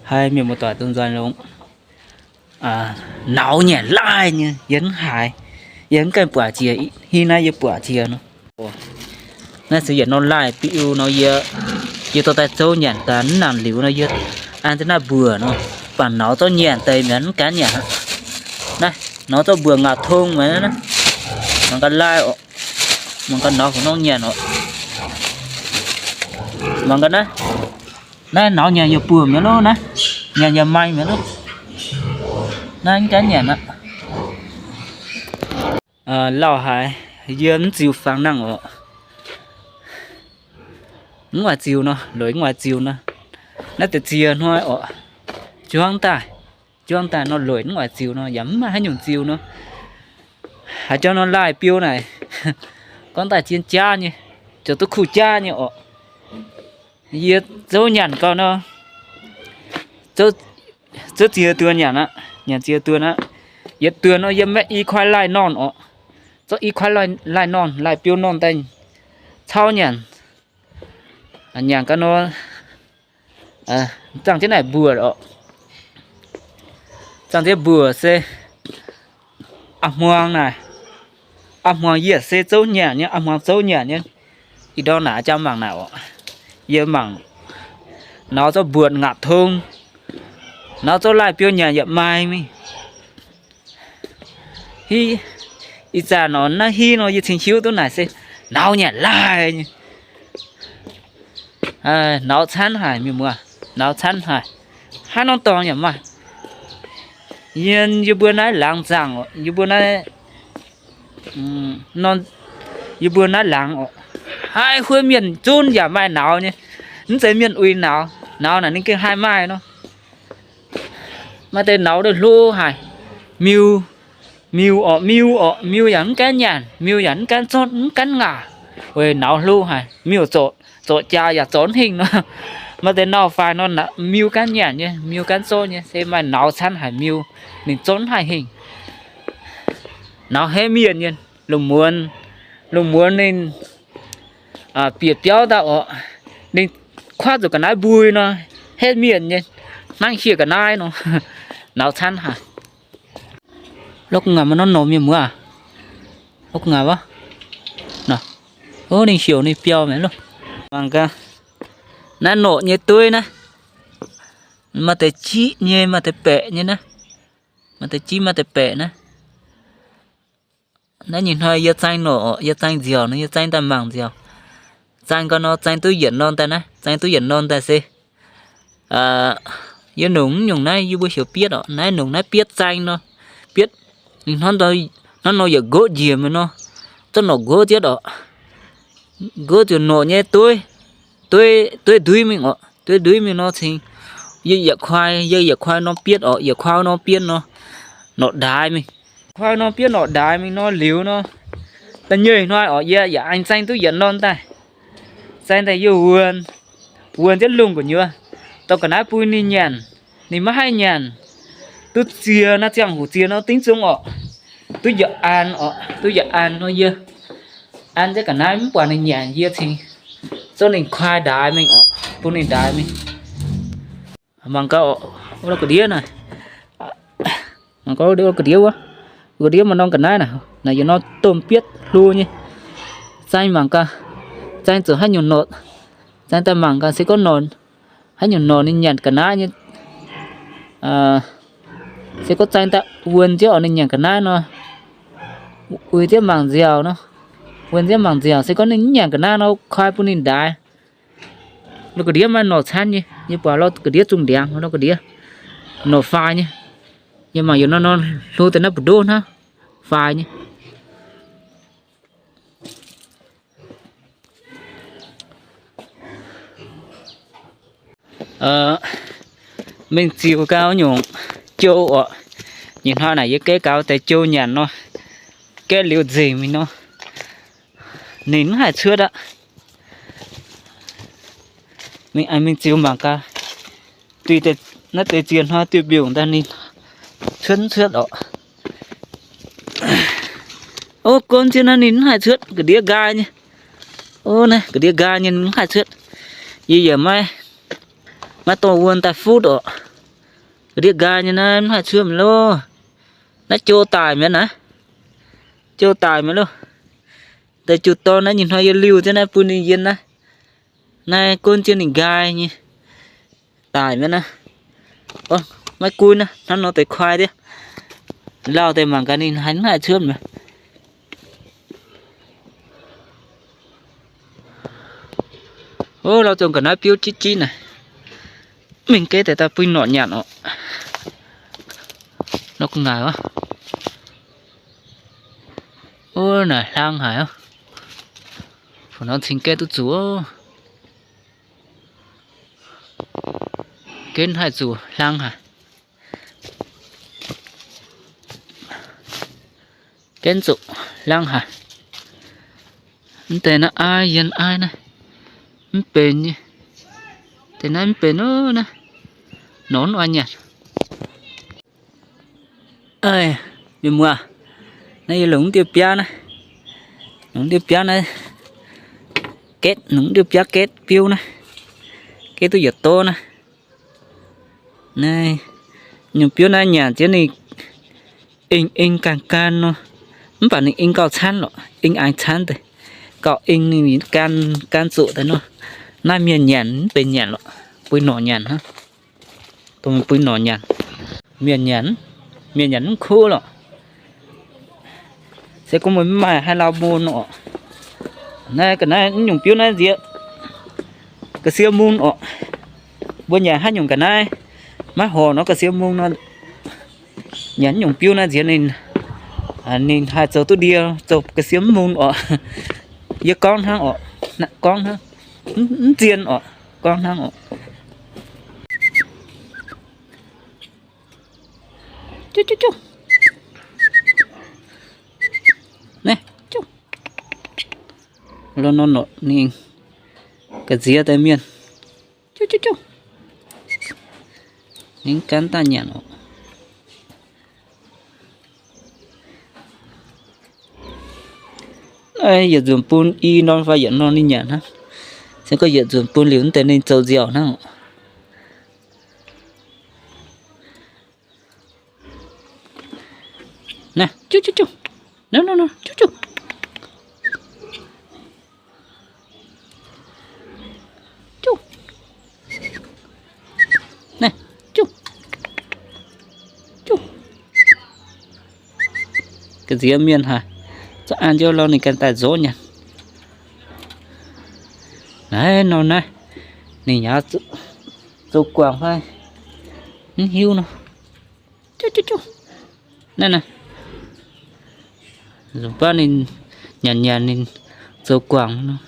Haiz mienh muoz-doic duqv nzoih longx. Nauz nyanc laaih nyei, yie mv haiz, yie mv gaengh buatc jiex, ih hnoi naaiv yie buatc jiex nor. Naaiv se yietc norm laaih biu nor, yie, yie dorh daaih zouv nyanc daaih mv nangc liuz nor, yie an za'naaiv mbuoqc nor, bangc nauz zorqv nyanc deix mi'aqv, mv gaengh nyanc aqv. Naaiv, nauz zorqv mbuoqc ngaatc tong mi'aqv naaiv. Mangc gaax laaih oc. Mangc gaax nauz haaix nor nyanc oc. Mangc gaax naaiv. Naaiv nauz nyanc yaac buoqc mi'aqv loh naaiv. Nyanc yaac maaih mi'aqv loh. Naaiv mv gaengh nyanc aqv. Lauh haic, yie mv ziux fangx nangh oc. Mv oix ziux nor, loix mv oix ziux nor. Naaiv deix ziex hnoi oc, juangv daaih, juangv daaih nor loix mv oix ziux nor, yaac mv maaih haaix nyungc ziux nor. Haaix jauv nor laaih biou naaic, gorngv daaih zien jaav nyei, ziouc duqv kuh jaav nyei oc. Yie zouv nyanc gau nor, zouv ziex duon nyanc aqv, nyanc ziex duon aqv. Yietc duon nor yie maeqv i kuaaiv laaih norn oc. Zouv i kuaaiv laaih norn, laaih biou norn daaih cauv nyanc. Nyanc gau nor, zaangh jienv naaic mbuoqc oc. Zaangh jienv mbuoqc se a'hmuangx naaic, a'hmuangx yie se zouv nyanc nyei, a'hmuangx zouv nyanc nyei. Ih ndorm naaic jaa mangc naaic oc. Yie mangc nauz zorqv mbuoqc ngaatc tong, nauz zorqv laaih biou nyanc yaac maaih mingh. Ih zanc nor naaiv hiuv nor yie cingx hiuv duqv naaic se nauz nyanc laaih nyei. Nauz camv haic mienh muoz, nauz camv haic. Haaix norm dorngx yaac maaih. Yie, yie mbuo naaiv laangz zaangc, yie mbuo naaiv, yie mbuo naaiv laangz oc, haaix huotv mienh zunv yaac maaih nauz nyei. Mv zeiz mienh uix nauz, nauz naaic ninh gengh haih maaih nor. Maaih deix nauz deix hlo haic, miu, miu orqc, miu orqc, miu yaac mv gaengh nyanc, miu yaac mv gaengh zorqv, mv gaengh ngaatc. Weic nauz hlo haic, miu zorqv, zorqv jaa yaac zorqv mv hingh nor. Maaih deix nauc faix nor, miu gaengh nyanc nyei, miu gaengh zorqv nyei, se maaih nauz camv haic miu, ninh zorqv mv haih hingh. Nauz henv mienh nyei, lungh muonz, lungh muonz ninh bieqc biauv daaih oc, ninh kuaaiv zuqc ga'naaiv mbui nor, henv mienh nyei, hnangv hieh ga'naaiv nor. Nauz camv haic. Lov gu'nguaaic maaih norm norqc mienh muoz. Lov gu'nguaaic wuov. Ov, ninh heuc ninh biauv mi'aqv loh. Mangc gaax, naaiv norqc nyei dueiv naaiv, maaih deix jiv nyei, maaih deix baeqc nyei naaiv. Maaih deix jiv, maaih deix baeqc naaiv. Naaiv nyei hnoi yie zaeng norqc, yie zaeng nziaauc nor, yie zaeng daaih mangc nziaauc. Zaeng gau nor, zaeng duqv yietc norm daaih naaiv, zaeng duqv yietc norm daaih se yie nongc mv nyungc naaiv yie mbuo heuc bietv oc. Naaiv nongc naaiv bietv zaeng nor, bietv hnangv nor yietc nqoqv njiec mingh nor, zorqv norqc nqoqv zietv oc. Nqoqv ziouc norqc nyei dueiv, dueiv nduiv mingh oc. Dueiv nduiv mingh nor cingx yie yietc kuaai, yie yietc kuaai norm bietv oc, yietc kuaai norm bietv nor, norqc ndaix mingh. Kuaai norm bietv norqc ndaix mingh nor liuz nor, da'nyeic hnoi oc, yie yaac aengx zaeng duqv yietc norm daaih. Zaeng daaih yie wuonx, wuonx jienv lungh gu'nyuoz, dorh ga'naaiv bun ninh nyanc. Ninh maiv haih nyanc, duqv ziex naaiv ziangh hoc ziex nor dingv zungv oc, duqv yietc an oc, duqv yietc an nor yie an jienv ga'naaiv mv buatc ninh nyanc, yie cingx zorqv ninh kuaai ndaix mingh oc, bun ninh ndaix mingh. Mangc gaax oc, wuov ga'ndiev naaic, mangc gaax wuov ga'ndiev wuov, ga'ndiev maaih norm ga'naaiv naaic, naaic yietc norm domh bietv hlo nyei. Zaeng mangc gaax, zaeng zuqc haaix nyungc norqc, zaeng daaih mangc gaax se gorngv norqc, haaix nyungc norqc ninh nyanc ga'naaiv nyei. Se gorngv zaeng daaih wuonx jienv oc ninh nyanc ga'naaiv nor, uix jienv mangc nziaauc nor, wuonx jienv mangc nziaauc, se gorngv ninh mv nyanc ga'naaiv nor, kuaai bun ninh ndaix. Lo ga'ndiev maaih norqc camv nyei, yie buatc lo ga'ndiev zungh ndiangx, lo ga'ndiev norqc faix nyei. Yie mangc yietc norm norm hlo deix naaiv mbu'ndoqv hnangv, faix nyei. Mingh ziux gau nyungc jou oc. Nyei hnoi naaic yie gaeqv gaux deix jou nyanc nor, gaeqv liuz nzengc mingh nor, ninh mv haih cuotv aqv. Mingh, mingh ziux mangc gaax, duih naaiv deix ziex hnoi duih mbiungc daaih ninh cuotv mv cuotv oc. Ov, gonv jienv naaiv ninh mv haih cuotv, ga'ndiev nqaai nyei. Ov, naaiv ga'ndiev nqaai nyei ninh mv haih cuotv. Yie yaac maiv, maiv dorh wuonh daaih futv oc. Ga'ndiev nqaai nyei naaiv mv haih cuotv mi'aqv loh. Naaiv jou daic mi'aqv naaiv. Jou daic mi'aqv loh. Deix jiu dorn naaiv nyei hnoi yie liuh jienv naaiv bun ninh yiem naaiv. Naaiv gunv jienv ninh nqaai nyei. Daic mi'aqv naaiv. Maiv gunv naaiv, hnangv nor deix kuaai diev. Lauh deix mangc gaax ninh haiz mv haih cuotv mi'aqv. Ov, lauh zong ga'naaiv biouv jiv jiv naaic. Mingh geh deix daaih bui norqc nyanc orqc. Nor gu'nguaaic ov. Ov, naaic hlang haic ov. Fu'nor cing geh duqv zuqc ov. Geh haih zuqc hlang haic. Geh zuqc hlang haic. Mv deix naaiv aai yien aai naaiv mv benx nyei. Deix naaiv mv benx ov naaiv. Nor oix nyanc. Mienh muoz, naaiv yie longc diuh biaav naaiv, longc diuh biaav naaiv, getv, longc diuh biaav getv biouv naaiv, getv duqv yietc dov naaiv. Naaiv nyungc biouv naaiv nyanc jienv ninh eng eng gan gan nor, mv baac ninh eng gauh canv lorqc, eng aengx canv deix, gauh eng ninh gan gan zuqc deix nor. Naaiv mienh nyanc mv benx nyanc lorqc, bui norqc nyanc hnangv. Dongh bui norqc nyanc, mienh nyanc, mienh nyanc mv kuv lorqc. Se gorngv meih mv maaih haaix lauh mun orqc. Naaiv ga'naaiv nyungc biouv naaiv nziex ga'sie mun orqc. Mbuo nyanc haaix nyungc ga'naaiv maiv horc nor ga'sie mun nor, nyanc nyungc biouv naaiv nziex ninh, ninh haih zoux duqv ndie, zoux ga'sie mv mun orqc. Yie gorngv hnangv orqc, gorngv hnangv, mv zien orqc, gorngv hnangv orqc. Naaiv, lo norm norqc ninh ga'nziex daaih mienh. Ninh gan daaih nyanc orqc. Yietc nzunc bun i norm fai yietc norm ninh nyanc hnangv. Se gorngv yietc nzunc bun liuz deix ninh zoux nziaauc hnangv. Naaiv, juv, juv, juv. Naaiv, naaiv, naaiv, juv, juv. Juv. Naaiv, juv. Juv. Ga'nziex mienh haic, zorqv an jienv lorh ninh ganh daaih nzorv nyanc. Naaiv nor naaiv, ninh yaac zoux guangc fai mv hiuv nor. Naaiv naaiv, nzunc baav ninh nyanc nyanc ninh zoux guangc nor.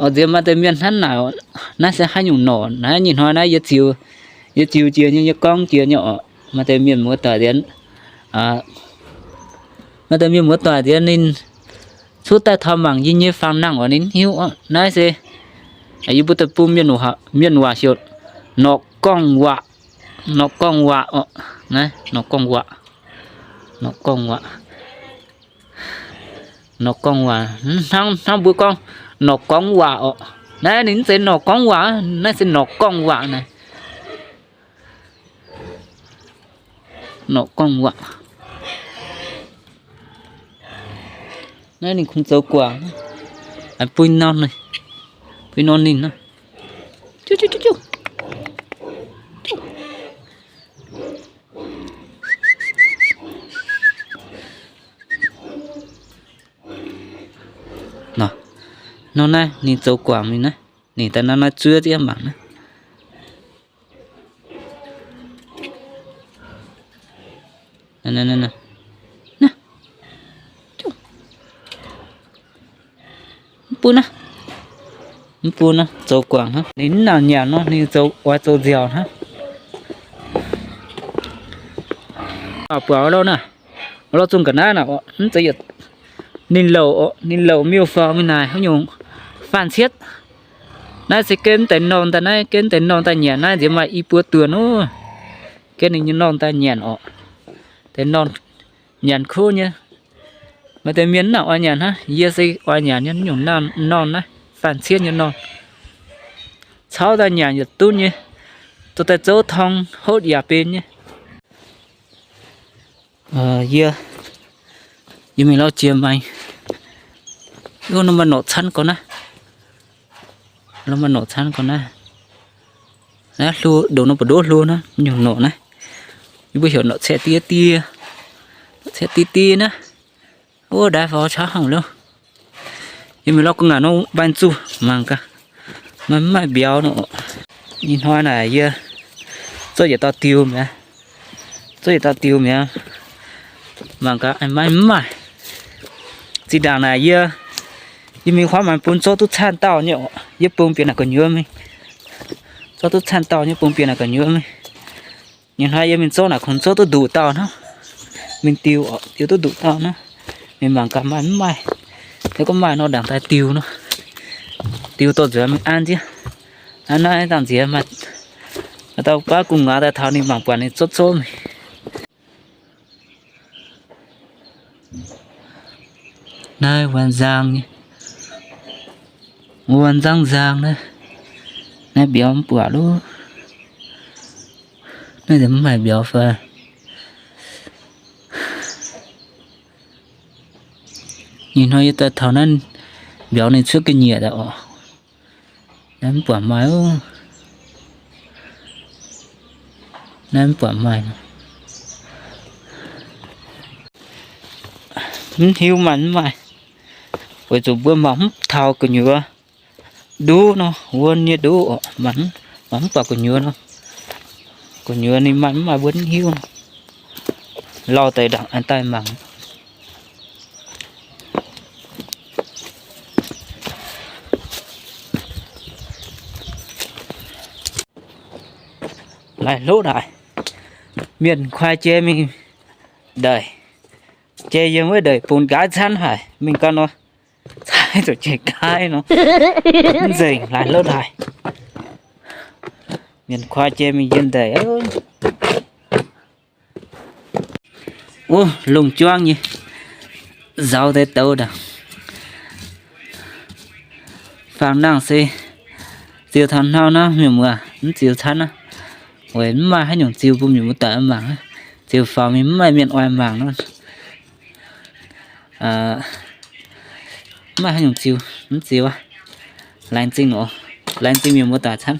Oix nziex maaih deix mienh hnamv naaic, naaiv se haaix nyungc norqc? Naaiv nyei hnoi naaiv yie ziux, yie ziux jiex nyei, yie gorngv jiex nyei oc. Maaih deix mienh muoz doic nziex, maaih deix mienh muoz doic nziex ninh cuotv daaih taux mangc yie nyei fangx nangh oc, ninh hiuv oc. Naaiv se yie mbuo daaih bun mienh waac heuc norqc gorngv waac, norqc gorngv waac oc. Naaiv norqc gorngv waac, norqc gorngv waac. Norqc gorngv waac, hnangv, hnangv mbuo gorngv norqc gorngv waac oc. Naaiv ninh mv zeiz norqc gorngv waac, naaiv se norqc gorngv waac naaic. Norqc gorngv waac. Naaiv ninh kungx zoux guangc. Bui norm, bui norm ninh nor. Nor, nor naaiv ninh zoux guangc mingh naaiv, ninh daaih nor naaiv zuov ziev mangc naaiv. Mv bun naaiv, mv bun naaiv zoux guangc hnangv. Ninh mv nangc nyanc nor, ninh zoux oix zoux nziaauc hnangv. Buatc lo naaiv, lo zungh ga'naaiv naaic, mv zeiz yietc, ninh louc, ninh louc miuc-forngx mingh naaic haaix nyungc faanh cietv. Naaiv se gen deix norm daaih, naaiv gen deix norm daaih nyanc naaiv nziex maaih i buo duonh ov. Gaeqv ninh nyei norm daaih nyanc orqc. Deix norm nyanc kuv nyei. Maaih deix mienh mv nangc oix nyanc hnangv, yie se oix nyanc nyei nyungc norm naaiv, faanh cietv nyei norm. Cauv daaih nyanc yietc dunv nyei, dorh daaih zouv torng hopv yaac benx nyei. Yie, yie mingh lauh jiex maengx. Wuov norm maaih norqc canv gorn naaiv. Norm maaih norqc canv gorn naaiv. Naaiv hlo, ndongc norm buoz-ndoqv hlo naaiv, nyungc norqc naaiv. Yie mbuo heuc norqc caeqv diev diev. Norqc caeqv diev diev naaiv. Wuov, ndaix faaux qaqv hangh liuz. Yie mingh lauh gu'nguaaic norm mbaanh zuqc mangc gaax, maaih mv maaih mbiauz nor. Ih hnoi naaic yie zorqv yietc dauh diux mi'aqv. Zorqv yietc dauh diux mi'aqv. Mangc gaax maaih mv maaih. Zinh ndaangc naaic yie, yie mingh huaav maengx bun zorqv duqv camv dauh nyei orqc, yie bung bieqc naaic gu'nyuoz mingh. Zorqv duqv camv dauh nyei bung bieqc naaic gu'nyuoz mingh. Nyei hnoi yie mingh zorqv naaic kungx zorqv duqv nduqc dauh hnangv. Mingh diux orqc, diux duqv nduqc dauh hnangv. Mingh mangc gaax maaih mv maaih. Yie gorngv maaih nor ndaangc daaih diux nor. Diux dorh nzuonx mingh an jienv. Naaiv, naaiv dangh nziex maaih dauh baav gu'nguaaz daaih taux ninh mangc buatc ninh zorqv zorqv mingh. Naaiv wuonh nzang nyei, wuonh nzangv nzang naaiv, naaiv mbiauz mv buatc loh. Naaiv mv maaih mbiauz fai? Ih hnoi yie daaih taux naaiv mbiauz ninh cuotv ga'nyiec daaih orqc. Naaiv mv buatc maaih oc. Naaiv mv buatc maaih. Mv hiuv maaih mv maaih, weic zuqc mbuo mangc mv taux gu'nyuoz nduqv nor, wuonh nyei nduqv orqc, mangc mv buatc gu'nyuoz nor. Gu'nyuoz ninh maaih mv maaih mbuo mv hiuv nor. Lauh deix ndaangc daaih mangc. Laaix hlo daaih, mienh kuaai jai mingh ndeic, jai yiem wuov ndeic bun nqaaix camv haic, mingh gau nor, cai zuqc jai nqaaix nor, mv nzengc laaix hlo daaih. Mienh kuaai jai mingh yiem ndeic. Wuov, lungh juangv nyei, nzauz deix douz ndaangc. Faang nangh se ziux taux hnau naaiv mienh muoz mv ziux camv aqv. Weic mv maaih haaix nyungc ziux bun mienh muoz doic mangc. Ziux faaux mingh mv maaih mienh oix mangc nor. Mv maaih haaix nyungc ziux, mv ziux aqv. Laengz zingh oc, laengz zingh mienh muoz doic camv.